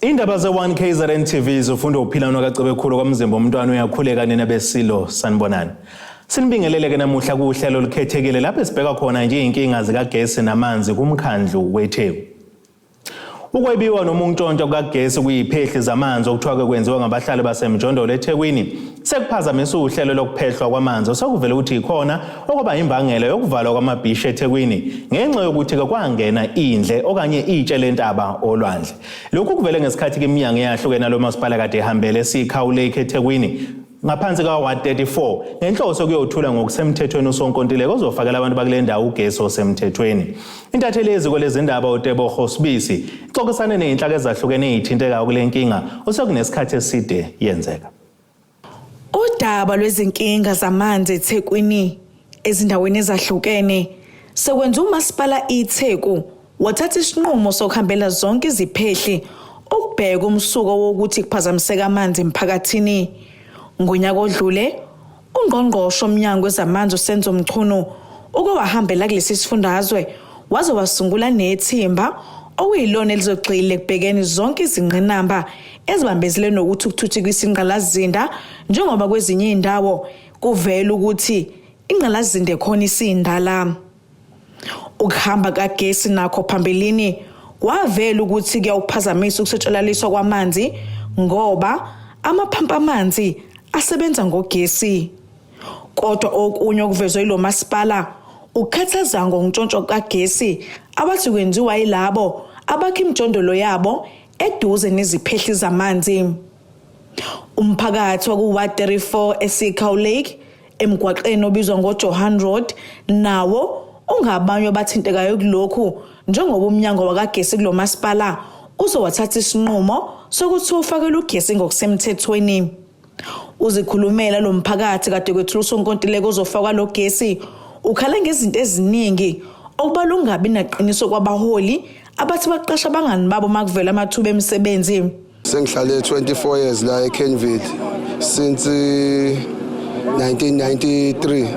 Indaba ze-1 KZN TV zifunda uphila nokaCebekhulu kwamzimba umntwana uyakhuleka nina besilo sanibonani. Sinibingelele ke namuhla kuhlelo olukhethekile lapho esibheka khona nje izinkinga zikagesi namanzi kumkhandlu weTheku. Ukwebiwa noma ukuntshontshwa kukagesi kuyiphehli zamanzi okuthiwa ke kwenziwa ngabahlali basemjondolo eThekwini sekuphazamisa uhlelo lokuphehlwa kwamanzi osekuvele ukuthi yikhona okwaba imbangela yokuvalwa kwamabhishi eThekwini ngenxa yokuthi-ke kwangena indle okanye itshe lentaba olwandle. Lokhu kuvele ngesikhathi-ke iminyango eyahlukene alo masipala kade ihambele eSikhawu Lake eThekwini ngaphansi ka-Ward 34 ngenhloso yokuyothula ngokusemthethweni usonkontileka ozofakela abantu bakule ndawo ugesi osemthethweni. Intatheli yeziko lezindaba uTebogo Sibisi ixoxisane nezinhlaka ezahlukene ezithintekayo kule nkinga osekunesikhathi eside yenzeka. Udaba lwezinkinga zamanzi eThekwini ezindaweni ezahlukene sekwenza umasipala iTheku wathatha isinqumo sokuhambela zonke iziphehli ukubheka umsuko wokuthi kuphazamiseka amanzi emphakathini. Ngonyaka odlule uNgqongqoshe womnyango wezamanzi uSenzo Mchunu uke wahambela kulesi sifundazwe waze wasungula nethimba okuyilona elizogxila ekubhekeni zonke izingqinamba ezibambezele nokuthi ukuthuthukisa ingqalasizinda njengoba kwezinye izindawo kuvela ukuthi ingqalasizinda ekhona isindala. Ukuhamba kagesi nakho phambilini kwavela ukuthi kuyawuphazamisa ukusatshalaliswa kwamanzi ngoba amaphampa amanzi asebenza ngogesi. Kodwa okunye okuvezwe yilo masipala ukukhathaza ngokuntshontshwa kukagesi abathi kwenziwa yilabo abakha imijondolo yabo eduze neziphehli zamanzi. Umphakathi waku-Ward 34 eSeacow Lake emgwaqeni obizwa ngoJohan Road nawo ungabanye abathintekayo kulokhu njengoba umnyango wakagesi kulo masipala uzowathatha isinqumo sokuthi ufakele ugesi ngokusemthethweni. Uzikhulumela lo mphakathi kade kwethula usonkontileka ozofakwa lo gesi ukhala ngezinto eziningi okubalwa ukungabi naqiniso kwabaholi abathi baqasha abangani babo uma kuvela amathuba emisebenzi. Sengihlale 24 years la eKenville since 1993.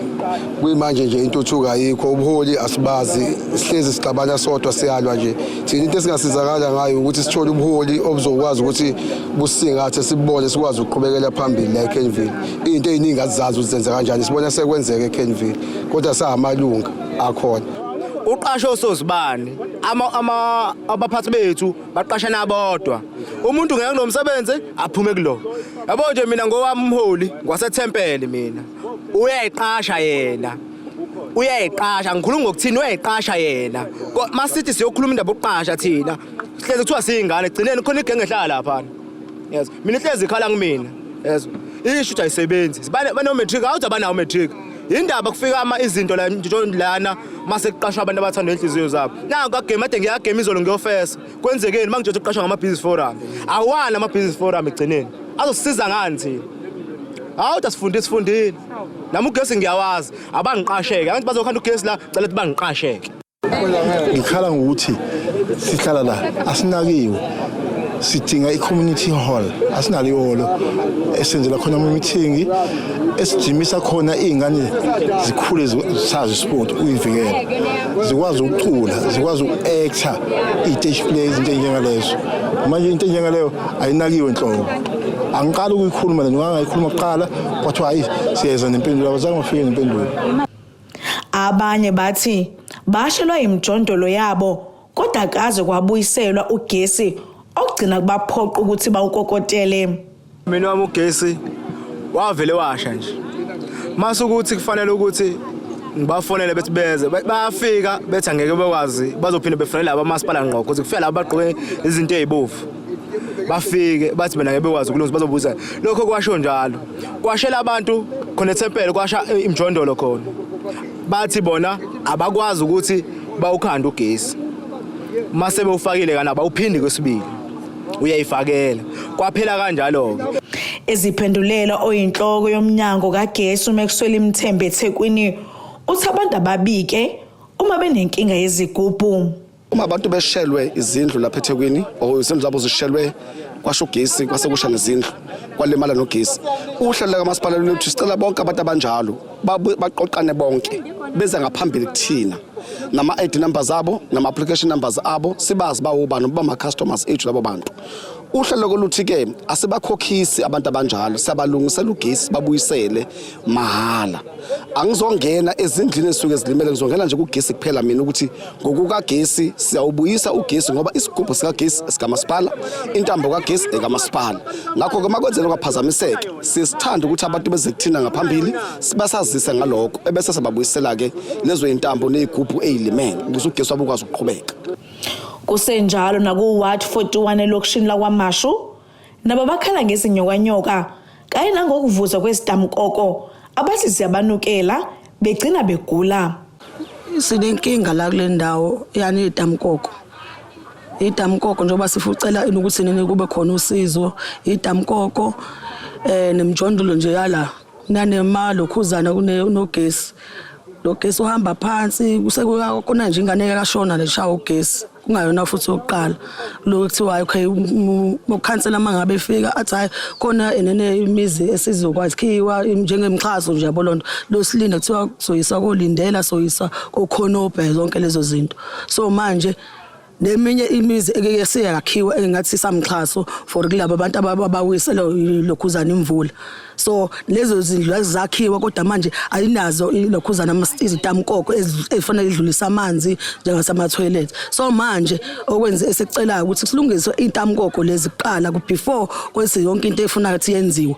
Kuyimanje nje intuthuko ayikho, ubuholi asibazi, sihlezi sixabana sodwa siyalwa nje. Thina into esingasizakala ngayo ukuthi sithole ubuholi obuzokwazi ukuthi busingathe sibone sikwazi ukuqhubekela phambili la eKenville. Izinto eziningi azizazi ukuthi zenza kanjani, sibona sekwenzeka eKenville kodwa sahamalunga akhona. Uqashe osozibani ama ama abaphathi bethu baqashana bodwa umuntu ngeke kulo msebenzi aphume kulo yabo nje mina ngowami umholi ngwasethempeli mina uyayiqasha yena uyayiqasha ngikhuluma ngokuthini uyayiqasha yena masithi siyokhuluma indaba yokuqasha thina sihlezi kuthiwa siyingane gcineni khona igenge ehlala lapha yes mina ihlezi ikhala kumina yes isho ukuthi ayisebenzi bano-matric awuthi abanawo matric yindaba kufika ama izinto la lana mase kuqashwa abantu abathanda inhliziyo zabo nanku kagame ade ngiyagame izolo ngiyofesa kwenzekeni uma ngitsho kuqashwa ngama-business forum awani ama-business forum egcineni azosisiza ngani thina hawu uthi asifundile sifundile nami ugesi ngiyawazi abangiqasheke angithi bazokhanda ugesi la cela ukuthi bangiqasheke Ngikhala ngokuthi sihlala la asinakiwe sidinga i-community hall asinalo ihholo esenzela khona ama-meeting esijimisa khona iy'ngane zikhule sazi isport uyivikela zikwazi ukucula zikwazi uku-actor iy'stage play izinto ey'njengalezo manje into enjengaleyo ayinakiwe nhlobo angiqali ukuyikhuluma le nto ngangayikhuluma kuqala kwathiwa hayi siyeza nempendulo abazange bafike nempendulo Abanye bathi bashelwa imijondolo yabo kodwa kaze kwabuyiselwa ugesi okugcina kubaphoqa ukuthi bawukokotele. Mina wami ugesi wavele washa nje. Mase ukuthi kufanele ukuthi ngibafonele bethi beze bayafika bethi angeke bekwazi bazophinde befonele laba masipala ngqo ukuthi kufika laba bagqoke izinto ezibovu bafike bathi mina ngeke bekwazi ukulungisa bazobuza lokho kwasho njalo kwashela abantu khona ethempeli kwasha imjondolo khona bathi bona abakwazi ukuthi bawukhanda ugesi mase bewufakile kana bawuphindi kwesibili uyayifakela kwaphela kanjalo-ke Eziphendulela oyinhloko yomnyango kagesi uMaxwell Mthembu eThekwini uthi abantu ababike uma benenkinga yezigubhu. Uma abantu beshelwe izindlu lapha eThekwini or izindlu zabo zishelwe kwasho ugesi kwase kusha nezindlu kwalimala nogesi uhlelo likamasipala luthi sicela bonke abantu abanjalo baqoqane bonke beze ngaphambili kuthina nama-ID numbers abo nama-application numbers abo sibazi bawobani bama-customers ethu labo bantu. Uhlelo koluthi-ke asibakhokhisi abantu abanjalo, siyabalungisela ugesi babuyisele mahhala. Angizongena ezindlini ezisuke zilimele, ngizongena nje kugesi kuphela mina ukuthi ngokukagesi siyawubuyisa ugesi ngoba isigubhu sikagesi sikamasipala, intambo kagesi ekamasipala. Ngakho-ke uma kwenzeka kwaphazamiseka sisithanda ukuthi abantu beze kuthina ngaphambili sibasazise ngalokho ebese sababuyisela-ke lezo yintambo ney'gubhu ey'limele ukuze ugesi wabo ukwazi ukuqhubeka. Kusenjalo naku-Ward 41 elokishini lakwaMashu nabo bakhala ngezinyokanyoka kanye nangokuvuza kwezitamkoko abathi ziyabanukela begcina begula. Sinenkinga la kule ndawo yani itamkoko. Itamkoko njengoba sifucela ukuthi nini kube khona usizo, itamkoko nemjondolo nje yala nanemalokhuzana kunogesi. Lo gesi uhamba phansi kusekuyakona nje ingane yakashona leshaya ugesi kungayona futhi yokuqala lokho kuthiwa okay ukhansela uma ngabe efika athi hayi khona enene imizi esizokwakhiwa njengemxhaso nje yabo lonto losilinda kuthiwa soyisa kolindela soyisa kokhonobhe zonke lezo zinto so manje neminye imizi eke seyakhiwa engathi samxhaso for kulabo abantu abawisela lokhuzana imvula so lezo zindlu azakhiwa kodwa manje ayinazo ilokhuzana izitamkoko ezifanele idlulisa amanzi njengasama-toilet so manje okwenze esicelayo ukuthi silungiswe iy'tamkoko lezi kuqala before kwenze yonke into efuna ukuthi yenziwe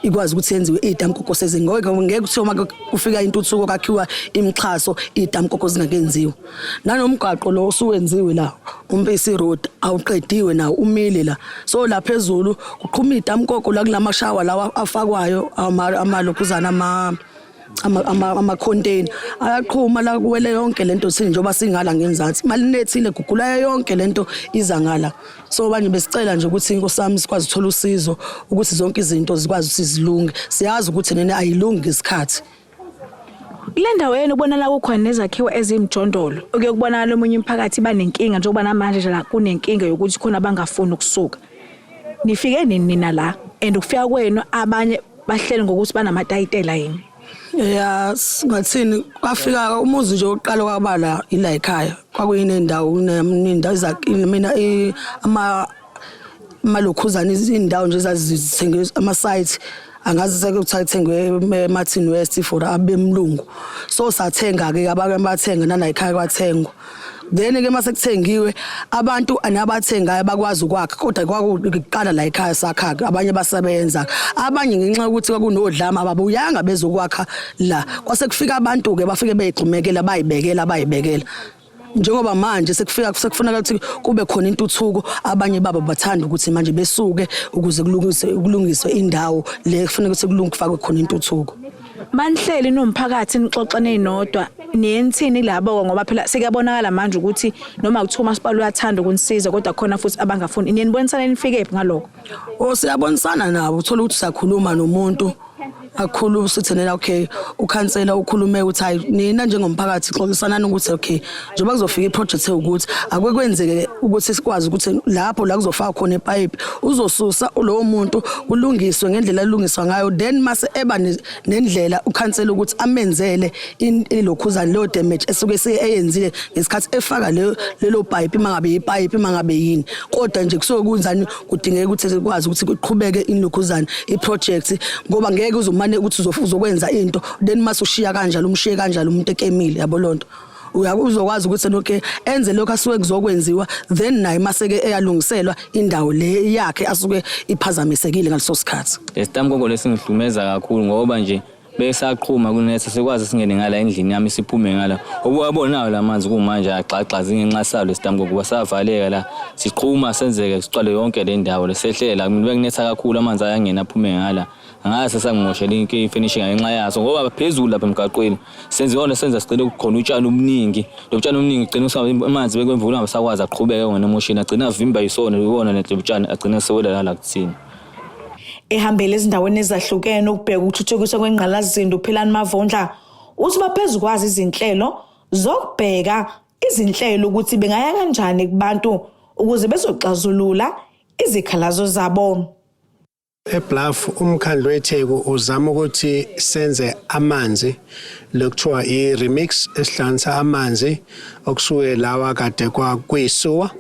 ikwazi ukuthi yenziwe iy'tamkoko sezingeke ngeke kuthiwa uma kufika intuthuko kakhiwa imixhaso iy'tamkoko zingakenziwa nanomgwaqo lo osuwenziwe la uMpisi Road awuqediwe nawo umile la so la phezulu kuqhuma itamkoko la kulamashawa lawa afakwayo amalokhuzana ama ama-container ayaqhuma la kuwele yonke lento thini njengoba singala ngenzansi malinethile gugula yonke lento iza ngala so manje besicela nje ukuthi inkosi yami sikwazi ukuthola usizo ukuthi zonke izinto zikwazi ukuthi zilunge siyazi ukuthi nene ayilungi ngesikhathi. Kule ndawo yenu kubonakala kukhona nezakhiwo eziyimjondolo okuye kubonakala omunye umphakathi banenkinga njengoba namanje nje la kunenkinga yokuthi khona abangafuni ukusuka. Nifike nini nina la and ukufika kwenu abanye bahleli ngokuthi banamatayitela yini? Ya singathini kwafika umuzi nje wokuqala kwabala ila ekhaya kwakuyinendawo kunendawo mina ama malokhuzana izindawo nje ezazithengwe ama-site angazi sekuthiwa ithengwe eMartin West for abemlungu so sathenga-ke abake bathenga nala ekhaya kwathengwa then-ke uma sekuthengiwe abantu nabathengayo bakwazi ukwakha kodwa kwakuqala la ekhaya sakha-ke abanye basebenza abanye ngenxa yokuthi kwakunodlama ababuyanga bezokwakha la kwase kufika abantu-ke bafike beyigxumekela bayibekela bayibekela njengoba manje sekufika sekufuneka ukuthi kube khona intuthuko abanye babo bathanda ukuthi manje besuke ukuze kulungiswe kulungiswe indawo le kufuneka ukuthi kulungifakwe khona intuthuko. Manihleli nomphakathi nixoxa ninodwa niyenithini labo ngoba phela sekuyabonakala manje ukuthi noma kuthiwa umasipala uyathanda ukunisiza kodwa khona futhi abangafuni niyenibonisaneni nifikephi ngalokho? O siyabonisana nabo uthola ukuthi siyakhuluma nomuntu akhulu sithi nina okay ukhansela ukhulume ukuthi hayi nina njengomphakathi xoxisanani ukuthi okay njengoba kuzofika iproject ewukuthi ake kwenzeke ukuthi sikwazi ukuthi lapho la kuzofaka khona ipipe uzosusa lowo muntu kulungiswe ngendlela elungiswa ngayo then mase eba nendlela ukhansela ukuthi amenzele ilokhuzana leyo damage esuke eyenzile ngesikhathi efaka lelo pipe mangabe yipipe mangabe yini kodwa nje kusuke kunzani kudingeka ukuthi sikwazi ukuthi kuqhubeke ilokhuzana iproject ngoba ngeke uzomane ukuthi uzokwenza into then mase ushiya kanjalo umshiye kanjalo umuntu ekemile yabo lonto uzokwazi ukuthi okay enze lokho asuke kuzokwenziwa then naye maseke eyalungiselwa indawo le yakhe asuke iphazamisekile ngaleso sikhathi. Lesitamkoko lesingihlukumeza kakhulu ngoba nje besaqhuma kunetha sikwazi singene ngala endlini yami siphume ngala obuwabonayo la manzi kumanje agxagxaza ingenxa salo lesitamkoko kuba savaleka la siqhuma senzeke sicwale yonke le ndawo lesehlela mina bekunetha kakhulu amanzi ayangena aphume ngala angaze sangimoshela i-finishing ngenxa yaso ngoba phezulu lapha emgaqweni senze yona senza sigcine kukhona utshani obuningi lo tshani obuningi gcina amanzi bekwemvula angasakwazi aqhubeke ngona emoshini agcina avimba yisona ibona le tshani agcina sewela la kuthina. Ehambele ezindaweni ezahlukene ukubheka ukuthuthukiswa kwengqalasizinda uPhilani Mavundla uthi baphezu kwazo izinhlelo zokubheka izinhlelo ukuthi bengaya kanjani kubantu ukuze bezoxazulula izikhalazo zabo. EBluff umkhandlu weTheku uzama ukuthi senze amanzi lokuthiwa i-remix esihlanganisa amanzi okusuke lawa kade kwakuyisuwa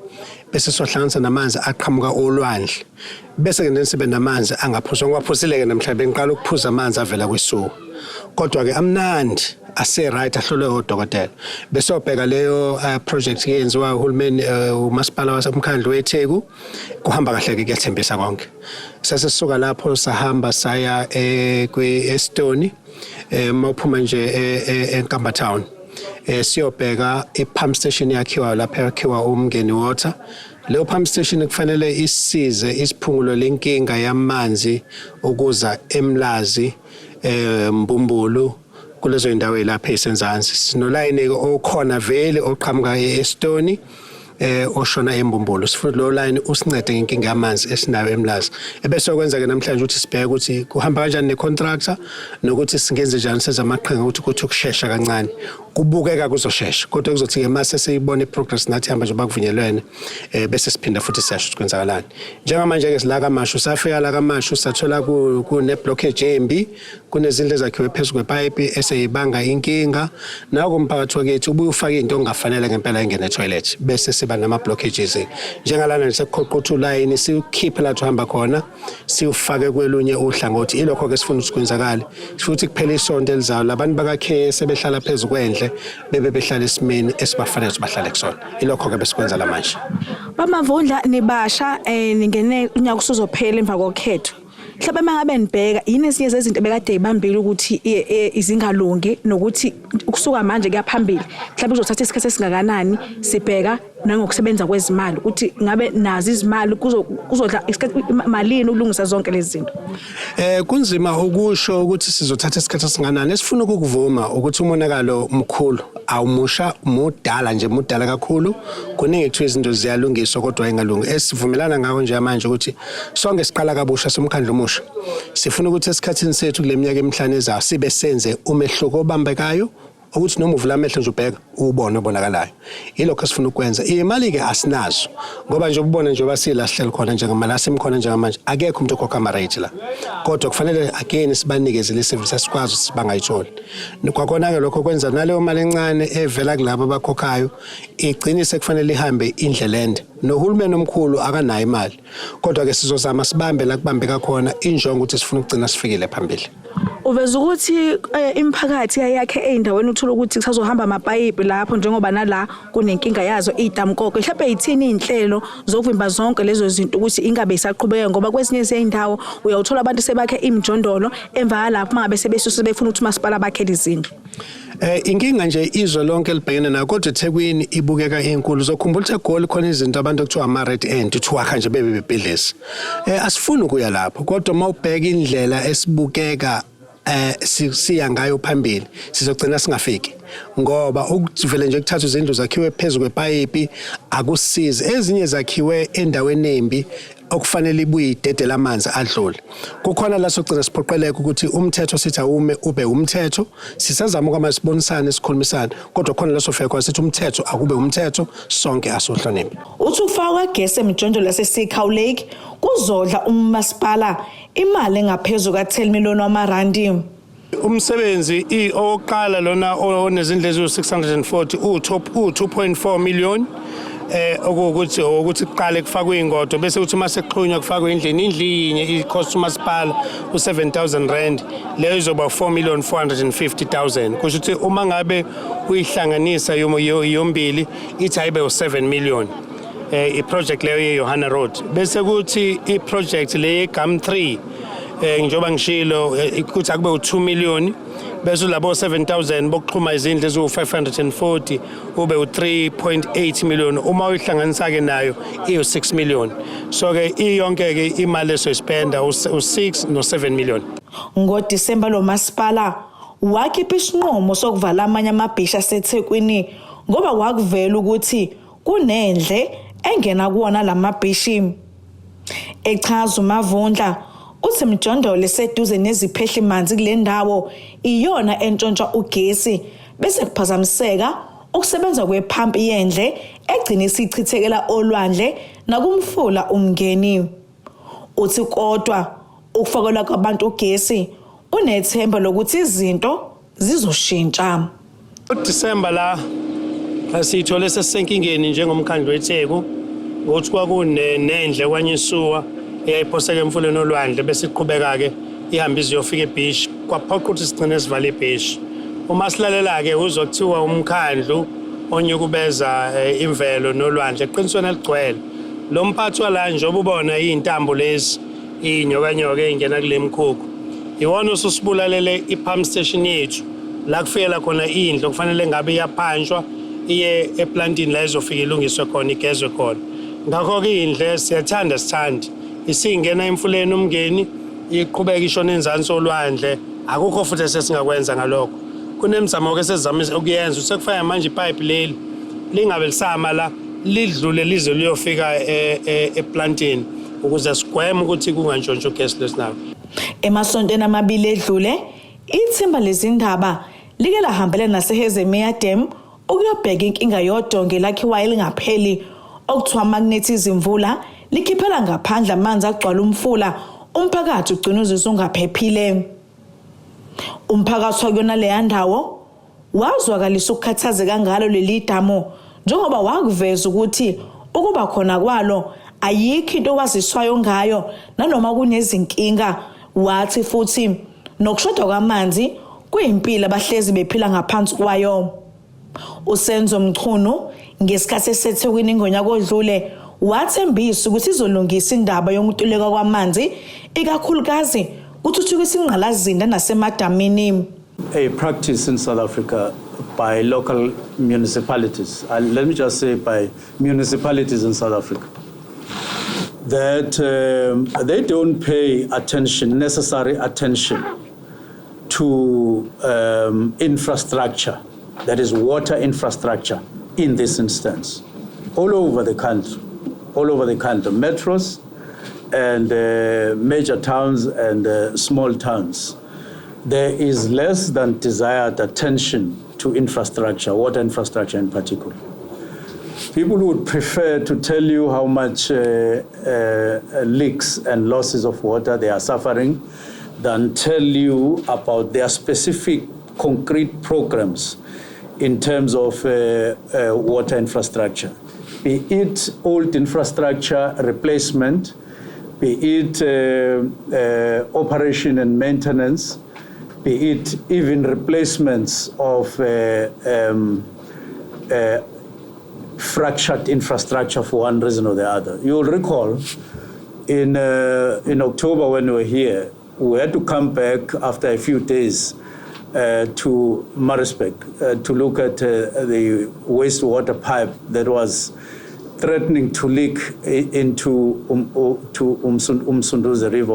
bese sohlanganisa namanzi aqhamuka olwandle bese ke sibe namanzi angaphuzwa ngiwaphuzile-ke namhlanje bengiqala ukuphuza amanzi avela kwisuku kodwa-ke amnandi ase-right ahlolwe odokotela besobheka leyo project eyenziwa uhulumeni umasipala wasemkhandlu weTheku kuhamba kahle-ke kuyathembisa konke sase sisuka lapho sahamba saya kwi-Estoni mawuphuma nje eNkamba Town siyobheka i-pump station yakhiwa lapha yakhiwa uMngeni Water. Leyo pump station kufanele isize isiphungulo lenkinga yamanzi ukuza eMlazi, Mbumbulu, kulezo indawo elapha esenzansi. Sinolayini okhona vele oqhamuka e-Estoni oshona eMbumbulu. Sifuna lo line usincede ngenkinga yamanzi esinayo eMlazi. Ebese okwenza ke namhlanje ukuthi sibheke ukuthi kuhamba kanjani ne-contractor nokuthi singenze njani senze amaqhinga ukuthi kuthi ukushesha kancane. Kubukeka kuzoshesha kodwa kuzothi ke mase seyibona i-progress nathi hamba njengoba kuvunyelwene bese siphinda futhi siyasho ukuthi kwenzakalani. Njengamanje ke sila kaMashu, safika la kaMashu sathola kune blockage embi, kunezindlu ezakhiwe phezu kwepayipi eseyibanga inkinga. Nako umphakathi wakithi ubuye ufake into ongafanele ngempela ingene etoilet bese siba nama blockages. Njengalana nje sekukhoqa ukuthi ulayini siwukhiphe la uhamba khona siwufake kwelunye uhlangothi. Ilokho ke sifuna ukuthi kwenzakale futhi kuphela isonto elizayo labantu bakakhe sebehlala phezu kwendle bebe behlala esimeni esibafanele ukuthi bahlale kusona. Ilokho ke besikwenza la manje. Bamavundla nibasha ningene unyaka usuzophela emva kokhetho. Mhlawumbe mangabe nibheka yini ezinye zezinto bekade ibambile ukuthi izingalungi nokuthi ukusuka manje kuya phambili mhlawumbe kuzothatha isikhathi esingakanani sibheka nangokusebenza kwezimali ukuthi ngabe nazi izimali kuzodla isikhathi malini ukulungisa zonke lezi zinto. Kunzima ukusho ukuthi sizothatha isikhathi esinganani. Esifuna ukukuvuma ukuthi umonakalo mkhulu, awumusha mudala nje, mudala kakhulu. Kuningi kuthiwa izinto ziyalungiswa kodwa ingalungi. Esivumelana ngako nje manje ukuthi sonke siqala kabusha somkhandlu omusha. Sifuna ukuthi esikhathini sethu kule minyaka emihlanu ezayo sibe senze umehluko obambekayo ukuthi noma uvula amehlo nje ubheka ubone obonakalayo. Yilokho esifuna ukwenza. Imali ke asinazo ngoba nje ubona nje basila sihleli khona njengamanje asimkhona njengamanje akekho umuntu okhokha ama rate la. Kodwa kufanele again sibanikeze le service asikwazi ukuthi bangayitholi. Kwakhona ke lokho kwenza naleyo mali encane evela kulabo abakhokhayo igcine sekufanele ihambe indlela ende. Nohulumeni omkhulu akanayo imali. Kodwa ke sizozama sibambe la kubambeka khona injongo ukuthi sifuna ukugcina sifikile phambili. Uveza ukuthi imiphakathi yayakhe ey'ndaweni uthola ukuthi kusazohamba amapayipi lapho njengoba nala kunenkinga yazo iy'damkoko. Mhlawumbe yithini iy'nhlelo zokuvimba zonke lezo zinto ukuthi ingabe isaqhubeka ngoba kwezinye zey'ndawo uyawuthola abantu sebakhe imijondolo emva kwalapho uma ngabe sebesuse befuna ukuthi umasipala bakhele izindlu. Inkinga nje izwe lonke libhekene nayo kodwa eThekwini ibukeka inkulu. Uzokhumbula ukuthi eGoli khona izinto abantu okuthiwa ama red end uthi wakha nje bebe bebhidlisa. Asifuni ukuya lapho kodwa mawubheka indlela esibukeka siya ngayo phambili sizogcina singafiki ngoba ukuvele nje kuthathwa izindlu zakhiwe phezu kwepayipi akusizi. Ezinye zakhiwe endaweni embi okufanele ibuye idedele amanzi adlule. Kukhona la sogcina siphoqeleka ukuthi umthetho sithi awume ube umthetho. Sisazama ukwama sibonisane sikhulumisane kodwa khona la sofika khona sithi umthetho akube umthetho sonke asiwuhloniphe. Uthi ukufakwa kwegesi emijondolo yaseSeacow Lake kuzodla umasipala imali engaphezulu ka-10 million wamarandi. Umsebenzi owokuqala lona onezindlu eziwu-640 u-2.4 million okuwukuthi ukuthi kuqale kufakwe ingodo bese kuthi uma sekuxhunywa kufakwe indlini indlu yinye i-cost umasipala u-7000 rand leyo izoba 4,450,000 kusho ukuthi uma ngabe uyihlanganisa yombili ithi ayibe u-7 million i-project leyo ye-Johanna Road bese kuthi i-project le ye-Gum 3 njengoba ngishilo ukuthi akube u-2 million bese labo 7000 bokuxhuma izindlu eziwu-540 ube u-3.8 million uma uyihlanganisa ke nayo iyo-6 million so ke iyonke ke imali esoyispenda u-6 no-7 million. NgoDisemba lo masipala wakhipha isinqumo sokuvala amanye amabhishi aseThekwini ngoba kwakuvela ukuthi kunendle engena kuwona lamabhishi. Echaza uMavundla uthi imijondolo eseduze neziphehli manzi kule ndawo iyona entshontsha ugesi bese kuphazamiseka ukusebenza kwephampi yendle egcina isichithekela olwandle nakumfula uMngeni. Uthi kodwa ukufakelwa kwabantu ugesi unethemba lokuthi izinto zizoshintsha. UDisemba la siyithole sesisenkingeni njengomkhandlu weTheku. Ngokuthi kwakunendle kwanyisuwa eyayiphoseka emfuleni olwandle bese iqhubeka-ke ihambe ize iyofika ebhishi, kwaphoqa ukuthi sigcine sivale ibhishi. Uma silalela-ke uzwa kuthiwa umkhandlu onyukubeza imvelo nolwandle, eqinisweni eligcwele lo mphathi wala, njengoba ubona iy'ntambo lezi iy'nyokanyoka ey'ngena kule mkhukhu, iwona osusibulalele i-pump station yethu la kufikela khona indlu okufanele ngabe iyaphantshwa iye eplantini la izofika ilungiswe khona, igezwe khona. Ngakho-ke indle siyathanda sithandi isingena emfuleni uMngeni, iqhubeka ishona enzansi olwandle. Akukho futhi esesingakwenza ngalokho. Kunemizamo-ke esesizama ukuyenza, sekufaka manje ipayipi leli lingabe lisama la, lidlule lize liyofika eplantini ukuze sigweme ukuthi kungantshontshi ugesi lesinawo. Emasontweni amabili edlule, ithimba lezindaba like lahambela naseHazelmere Dam ukuyobheka inkinga yodonge lakhiwayo elingapheli, okuthiwa makunethi izimvula likhiphela ngaphandle amanzi agcwala umfula, umphakathi ugcina uzizwa ungaphephile. Umphakathi wakuyona leya ndawo wazwakalisa ukukhathazeka ngalo leli damu, njengoba wakuveza ukuthi ukuba khona kwalo ayikho into owaziswayo ngayo nanoma kunezinkinga. Wathi futhi nokushoda kwamanzi kuyimpilo abahlezi bephila ngaphansi kwayo. USenzo Mchunu ngesikhathi eseThekwini ngonyaka odlule wathembisa ukuthi izolungisa indaba yokuntuleka kwamanzi, ikakhulukazi kuthuthukisa ingqalasizinda nasemadamini. A practice in South Africa by local municipalities, let me just say by municipalities in South Africa, that they don't pay attention, necessary attention to infrastructure, that is water infrastructure in this instance, all over the country, all over the country, metros and major towns and small towns. There is less than desired attention to infrastructure, water infrastructure in particular. People would prefer to tell you how much leaks and losses of water they are suffering than tell you about their specific concrete programs in terms of water infrastructure, be it old infrastructure replacement, be it operation and maintenance, be it even replacements of fractured infrastructure for one reason or the other. You'll recall in October when we were here, we had to come back after a few days to Maritzburg to look at the wastewater pipe that was threatening to leak into to Umsunduzi River,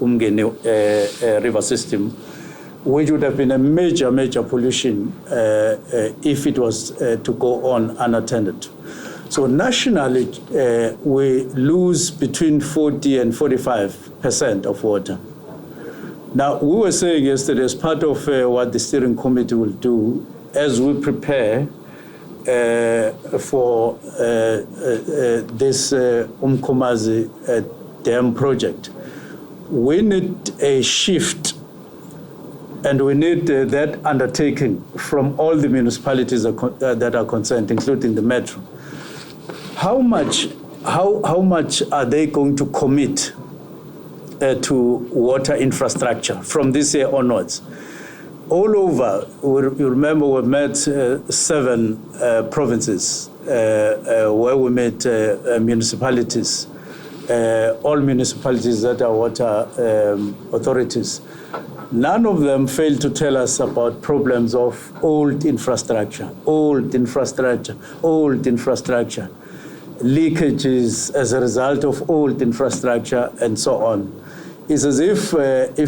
Umgeni River system, which would have been a major, major pollution if it was to go on unattended. So nationally, we lose between 40 and 45% of water. Now, we were saying yesterday, as part of what the steering committee will do, as we prepare for this Umkomazi Dam project, we need a shift, and we need that undertaking from all the municipalities that are concerned, including the metro. How much are they going to commit to water infrastructure from this year onwards? All over, you remember we met 7 provinces where we met municipalities, all municipalities that are water authorities. None of them failed to tell us about problems of old infrastructure, old infrastructure, old infrastructure, leakages as a result of old infrastructure, and so on. It's as if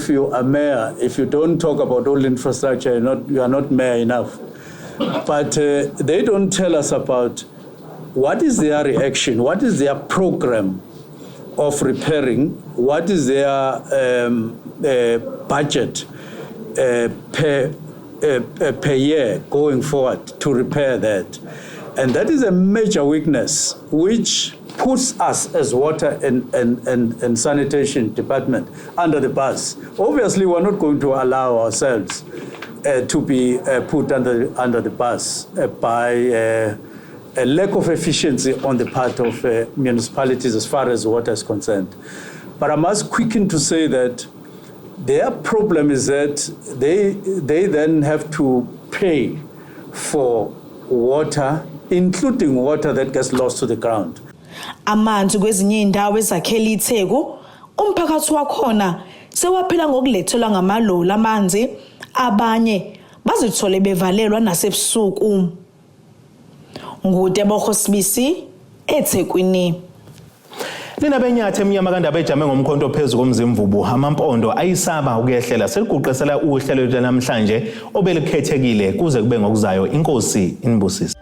you are mayor, if you don't talk about old infrastructure, you are not mayor enough. But they don't tell us about what is their reaction, what is their program of repairing, what is their budget per year going forward to repair that. And that is a major weakness, which puts us as water and sanitation department under the bus. Obviously, we're not going to allow ourselves to be put under the bus by a lack of efficiency on the part of uh, municipalities as far as water is concerned. But I must quicken to say that their problem is that they, they then have to pay for water, including water that gets lost to the ground. Amanzi kwezinye indawo ezakhela iTheku umphakathi wakhona sewaphila ngokulethelwa ngamaloli amanzi abanye bazithole bevalelwa nasebusuku. NguTebogo Sibisi eThekwini. Nina benyathi emnyama kandaba ejame ngomkhonto phezu komzimvubu amampondo ayisaba ukuyehlela seliguqisela uhlelo lwethu namhlanje obelikhethekile kuze kube ngokuzayo inkosi inibusise.